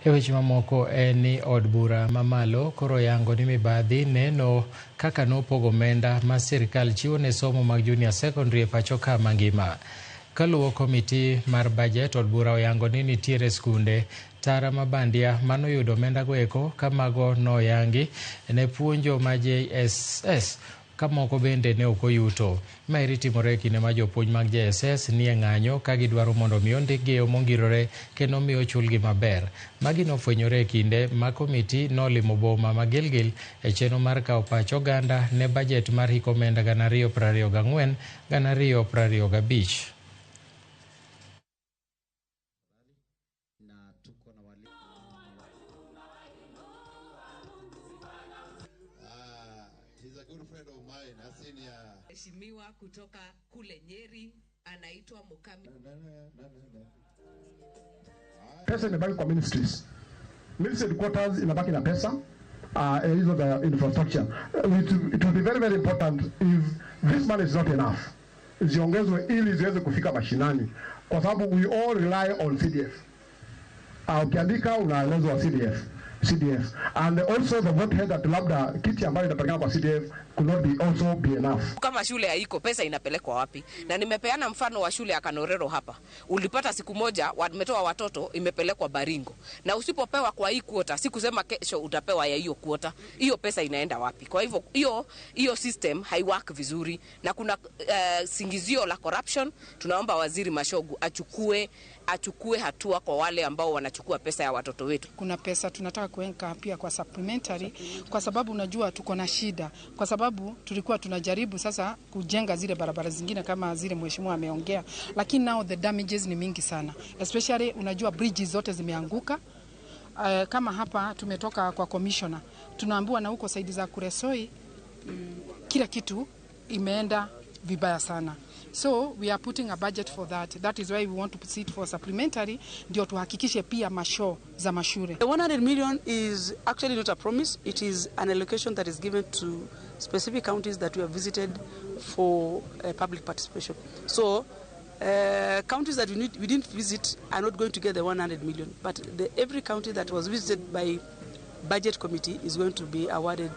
E weche mamoko en ni od bura mamalo koro yango ni mibadhi neno kaka nopogo omenda ma sirikal chiwo ne somo mag junior secondary e pacho ka mangima. Kaluwo komiti mar bajet, od bura oyango ni nitiere skunde tara mabandia manoyudo omenda go eko ka mago noyangi ne puonjo ma JSS ka moko bende ne ok oyuto. Maeri timore e kinde ma jopuonj mag JSS nie ng'anyo ka gidwaro mondo mi ondikgi e yo mongirore kendo mi ochulgi maber. Magi nofwenyore e kinde ma komiti nolimo boma ma Gilgil e chenro mar kawo pach oganda ne bajet mar hik omenda 2024 2025. Mheshimiwa kutoka kule Nyeri anaitwa Mukami. Pesa imebaki kwa ministries. Ministry headquarters inabaki na pesa hizo the infrastructure. It will be very, very important if this money is not enough, ziongezwe ili ziweze kufika mashinani, kwa sababu we all rely on CDF. Ukiandika unaelezwa CDF, CDF, and also the vote head that labda kiti ambayo inapatikana kwa CDF could not be also be enough. Kama shule haiko, pesa inapelekwa wapi? Na nimepeana mfano wa shule ya Kanorero hapa. Ulipata siku moja wametoa watoto imepelekwa Baringo. Na usipopewa kwa hii kuota, sikusema kesho utapewa ya hiyo kuota. Hiyo pesa inaenda wapi? Kwa hivyo hiyo system haiwork vizuri na kuna singizio la corruption. Tunaomba Waziri Machogu achukue hatua kwa wale ambao wanachukua pesa ya watoto wetu. Kuna pesa tunataka kuweka pia kwa supplementary, kwa sababu unajua tuko na shida, kwa sababu tulikuwa tunajaribu sasa kujenga zile barabara zingine kama zile mheshimiwa ameongea, lakini now the damages ni mingi sana, especially unajua bridges zote zimeanguka. Kama hapa tumetoka kwa commissioner, tunaambiwa na huko side za Kuresoi kila kitu imeenda vibaya sana. So we are putting a budget for that. That is why we want to sit for supplementary, ndio tuhakikishe pia masho za mashule. The 100 million is actually not a promise. It is an allocation that is given to specific counties that we have visited for public participation. So counties that we didn't visit are not going to get the 100 million, but every county that was visited by budget committee is going to be awarded.